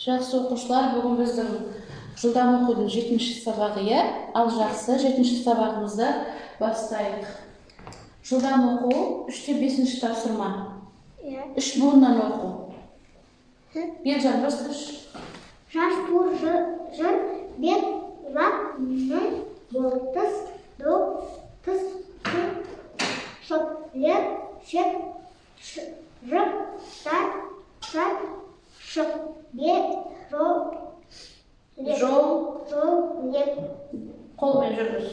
Жақсы, оқушылар, бүгін біздің жылдам оқудың жетінші сабағы, иә? Ал жақсы, жетінші сабағымызды бастайық. Жылдам оқу, үште бесінші тапсырма. Иә. Үш буыннан оқу. Елжан, басташы. Жас бур жыр бет лап ның бол тыс до тыс сын шоп лер шеп жып тар шар шық бе жол леп. Жол. Жол леп. Қолмен жүргіз.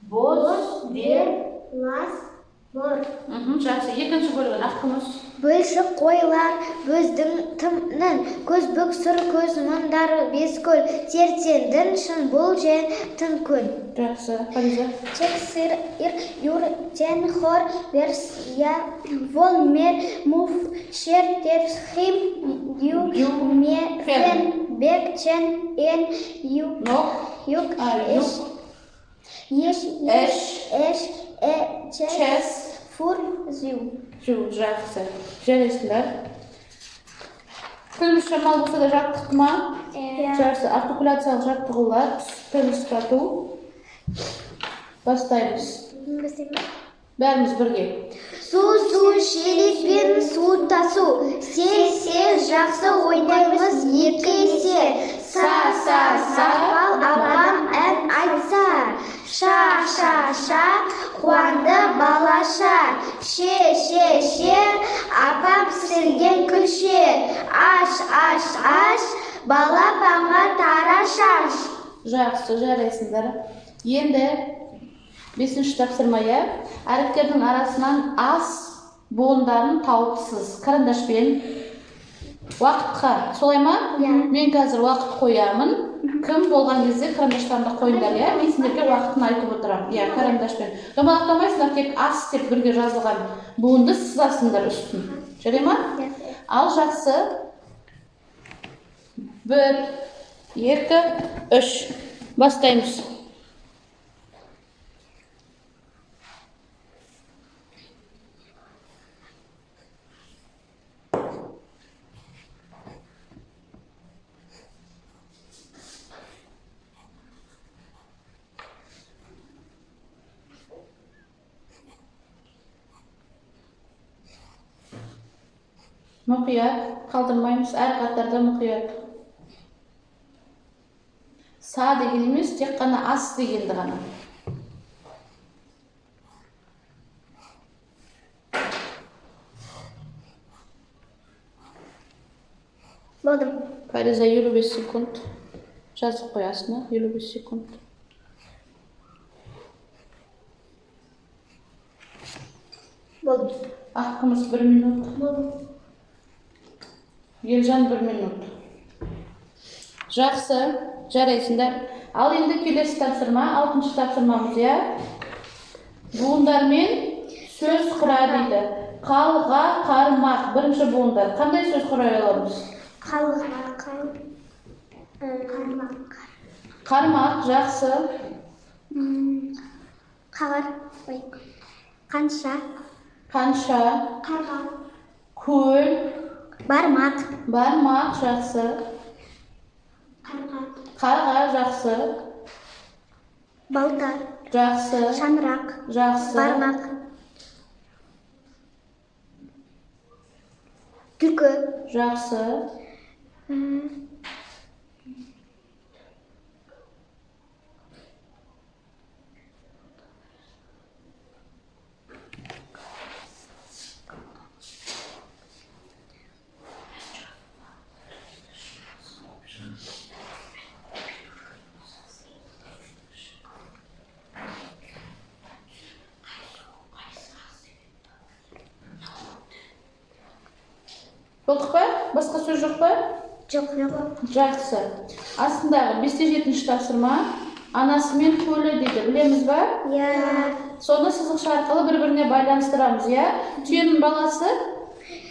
Боз, бер. Лас бор. Жақсы. Екінші бөлігін Ақкүміс. Бөлшік қойлар бөздің тымнын, көз бүк сұр көз мұндар бес көл, тертендін шын бұл жен тын көл. Жақсы. Фариза. Чек сыр ир юр тен хор верс я вол мер муф шер тер хим ю Ю, ме фен. Фен бек чен ен ю Нок. Юк А, эш юк. Еш Эш. Эш э чес Чес. Фур зю. Жу, жақсы. Жарайсыңдар. Тіліміз шамалы болса да жаттық ма? Иә. Жақсы. Артикуляциялық жаттығулар, тіл ұстату. Бастаймыз. Бәріміз бірге. Су, су, шелекпен су тасу. Сел, сел, жақсы ойнаймыз екі есе. Са, са, са, мақпал апам ән айтса. Ша, ша, ша, қуанды балаша. Ше, ше, ше, апам пісірген күлше. Аш, аш, аш, балапанға тара шаш. Жақсы, жарайсыңдар. Енді бесінші тапсырма, иә? Әріптердің арасынан ас буындарын тауып сыз. Карандашпен. Уақытқа, солай ма? Иә. Мен қазір уақыт қоямын. Кім болған кезде карандаштарыңды қойыңдар, иә? Мен сендерге уақытын айтып отырамын. Иә, карандашпен. Домалақтамайсыңдар, тек ас деп бірге жазылған буынды сызасыңдар үстін. Жарай ма? Иә. Ал жақсы. 1, 2, 3. Бастаймыз. Мұқият, қалдырмаймыз, әр қатарда мұқият. Са деген емес, тек қана ас дегенді ғана. Болдым. Фариза, 55 секунд. Жазып қой астына, 55 секунд. Болдым. Ақкүміс 1 минут. Болдым. Елжан 1 минут. Жақсы, жарайсыңдар. Ал енді келесі тапсырма, алтыншы тапсырмамыз, иә? Буындармен сөз құра дейді. Қалға, қармақ, бірінші буындар. Қандай сөз құрай аламыз? Қалға, қармақ. Қармақ, жақсы. Қағар, ой. Қанша. Қанша. Қарға. Көл. Бармақ. Бармақ, жақсы. Қарға. Қарға, жақсы. Балта. Жақсы. Шаңырақ. Жақсы. Бармақ. Түлкі. Жақсы. Болдық па? Басқа сөз жоқ па? Жоқ, жоқ. Жақсы. Астындағы бесте жетінші тапсырма. Анасы мен көлі дейді. Білеміз ба? Иә. Соны сызықша арқылы бір-біріне байланыстырамыз, иә? Түйенің баласы?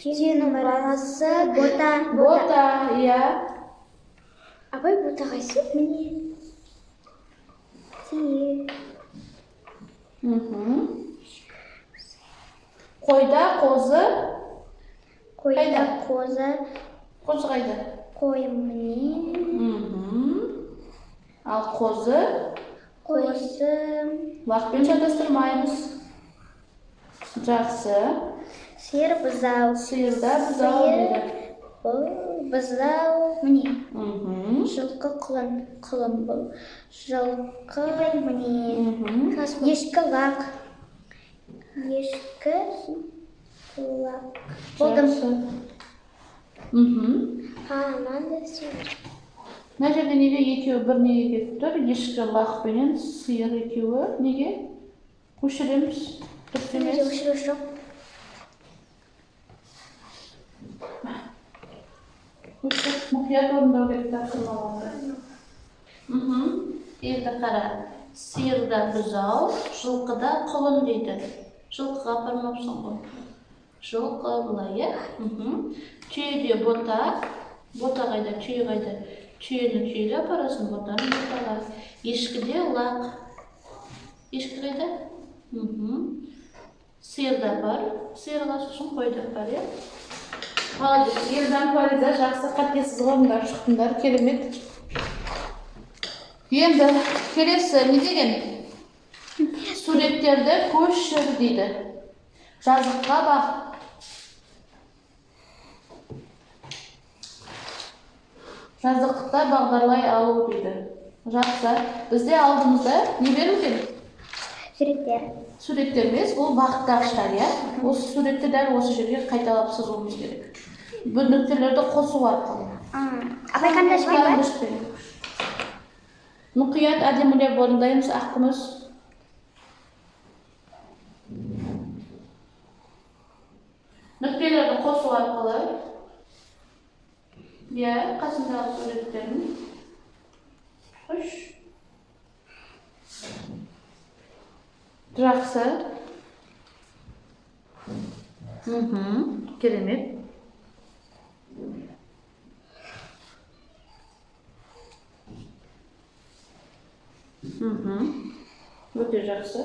Түйенің баласы бота. Бота, иә. Абай, бота қайсы? Міне. Түйе. Қойда қозы. Қойда Қайда? Қозы. Қозы қайда? Қой міне. Ал қозы? Қозы. Лақпен шатастырмаймыз. Жақсы. Сиыр, бұзау. Сиырда бұзау Сиыр. дейді. Бұл бұзау міне. Жылқы, құлын, құлын бұл. Жылқы міне. Ешкі, лақ. Ешкі, лақ. Болдым. Жақсы. А, мынандай сиыр. Мына жерде неге екеуі бір неге кетіп тұр? Ешкі лақ пенен сиыр екеуі неге? Өшіреміз. Дұрыс Менде емес. Өшіру жоқ. Өшір. Мұқият орындау керек тапсырмаларды. Енді қара. Сиырда бұзау, жылқыда құлын дейді. Жылқыға апармапсың ғой. Жылқы былай, иә? Түйеде бота. Бота қайда, түйе қайда? Түйені түйеге апарасың, ботаны ботаға. Ешкіде лақ. Ешкі қайда? Сиырда бар. Сиырға, сосын қойда бар, иә? Молодец. Елдан, Фариза, жақсы, қатесіз орындап шықтыңдар. Керемет. Енді келесі не деген? Суреттерді көшір дейді. Жазыққа бақ. Жазықтықта бағдарлай алу дейді. Жақсы. Бізде алдымызда не берілген? Суреттер. Суреттер емес, бұл бағыттағыштар, иә? Осы суретті дәл осы жерге қайталап сызуымыз керек. Бұл нүктелерді қосу арқылы. Апай, карандашпен ба? Карандашпен. Мұқият, әдемілеп орындаймыз, Ақкүміс. Нүктелерді қосу арқылы. Иә, қасындағы суреттерін. Үш. Жақсы. Керемет. Өте жақсы.